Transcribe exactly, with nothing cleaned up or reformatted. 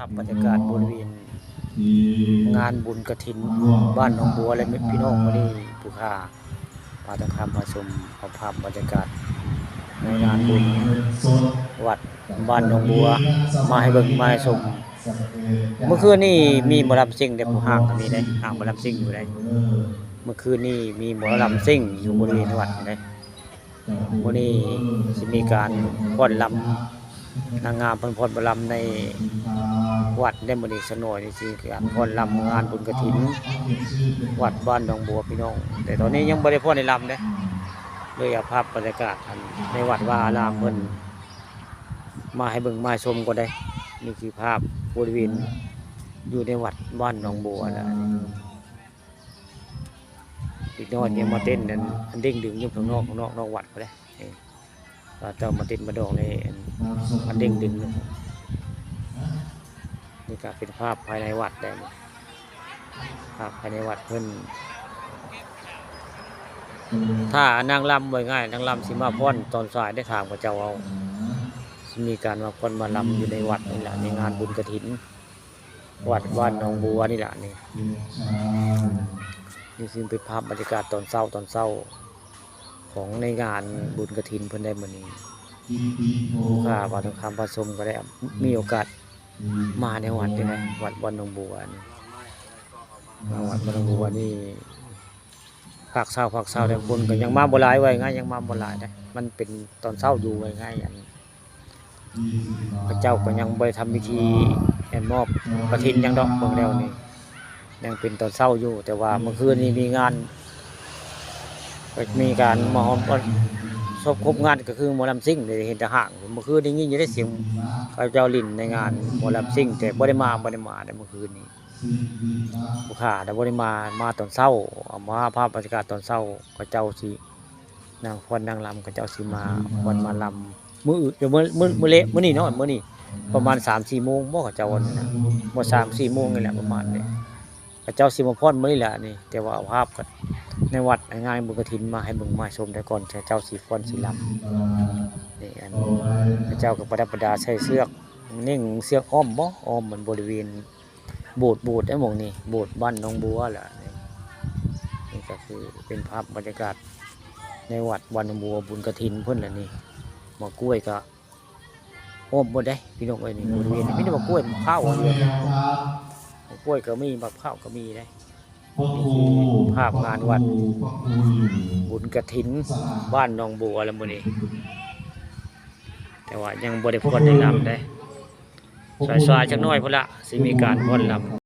ภาพบรรยากาศบริเวณงานบุญกฐินบ้านหนองบัว และพี่น้อง มื้อนี้ผู้ข่าว บ่าวทองคำ พาชมเอาภาพบรรยากาศในงานบุญวัดบ้านหนองบัว มาให้เบิ่งมาให้ชม เมื่อคืนนี้มีหมอลำซิ่งเด้ ผู้ห้างก็มีเด้ ห้างหมอลำซิ่งอยู่เด้ เมื่อคืนนี้มีหมอลำซิ่งอยู่บริเวณวัดเด้ มื้อนี้สิมีการฟ้อนรำ นางงามเพิ่นฟ้อนหมอลำในวัดเด้ มื้อนี้ซะหน่อยนี่สิมีการฟ้อนรำงานบุญกฐิน วัดบ้านหนองบัวพี่น้อง แต่ตอนนี้ยังบ่ได้ฟ้อนได้รำเด้ เลยเอาภาพบรรยากาศอันในวัดวาอารามเพิ่นมาให้เบิ่งมาให้ชมก่อนเด้ นี่คือภาพบริเวณอยู่ในวัดบ้านหนองบัวนะ เด็กน้อยยังมาเต้นอัน อันเด้งดึงอยู่ข้างนอก ข้างนอก นอกวัดพู้นเด้ เออ เขาเจ้ามาเต้นมาดองในอัน อันเด้งดึงอยู่ นี่ก็เป็นภาพภายในวัดได้ ภาพภายในวัดเพิ่น ถ้านางรำ ว่าง่าย นางรำสิมาฟ้อนตอนสายได้ ถามเขาเจ้าเอา สิมีการมาฟ้อนมารำอยู่ในวัดนี่แหละ ในงานบุญกฐิน วัดบ้านหนองบัวนี่แหละนี่ นี่ซึ่งเป็นภาพบรรยากาศตอนเช้า ตอนเช้า ของในงานบุญกฐินเพิ่นได้มื้อนี้ ผู้ข่าวบ่าวทองคำ พาชมก็ได้มีโอกาสมาในวัดนี่นะ วัดบ้านหนองบัวนี่ มาวัดบ้านหนองบัวนี่ ภาคเช้า ภาคเช้าแต่คนก็ยังมาบ่หลาย ว่าง่าย ยังมาบ่หลายเด้ มันเป็นตอนเช้าอยู่ ว่าง่าย อัน พระเจ้าก็ยังบ่ได้ทำพิธีแอนมอบกฐินหยังดอก เบิ่งแล้วนี่ ยังเป็นตอนเช้าอยู่ แต่ว่าเมื่อคืนนี้มีงาน ก็มีการมาฮอด สมคบงานก็คือหมอลำซิ่ง ได้เห็นแต่ห้าง เมื่อคืนได้ยินอยู่ได้เสียงเขาเจ้าหลิ้นในงานหมอลำซิ่ง แต่บ่ได้มา บ่ได้มาได้เมื่อคืนนี้ ผู้ข่าวได้บ่ได้มา มาตอนเช้า เอามาภาพบรรยากาศตอนเช้า เขาเจ้าสิ นางฟ้อนนางรำเขาเจ้าสิมาฟ้อนมารำ มื้ออื่น เดี๋ยวมื้อ มื้อ มื้อเละ มื้อนี้เนาะ มื้อนี้ประมาณสามสี่โมงบ่ เขาเจ้าว่านี่นะ บ่ สามสี่โมงนี่แหละประมาณนี้ เขาเจ้าสิมาฟ้อนมื้อนี้แหละนี่ แต่ว่าเอาภาพกันในวัดในงานบุญกฐินมาให้เบิ่งมาชมได้ก่อน เขาเจ้าสิฟ้อนสิรำ นี่อัน เขาเจ้าก็ประดับประดาใส่เสื้อ เน่งเสื้ออ้อมบ่ อ้อมมันบริเวณ โบสถ์ โบสถ์ไอ้หม่องนี่ โบสถ์บ้านหนองบัวแหละนี่ นี่ก็คือเป็นภาพบรรยากาศในวัดบ้านหนองบัว บุญกฐินเพิ่นแหละนี่ หมากกล้วยก็อ้อมหมดเด้ พี่น้องเอ้ย นี่บริเวณนี้มีแต่หมากกล้วย หมากพร้าว หมากกล้วยก็มี หมากพร้าวก็มีเด้ นี่คือภาพงานวัดบุญกฐินบ้านหนองบัวแล้วมื้อนี้ แต่ว่ายังบ่ได้ฟ้อนได้รำเด้ สายๆ จักหน่อยพุ้นละ สิมีการฟ้อนรำ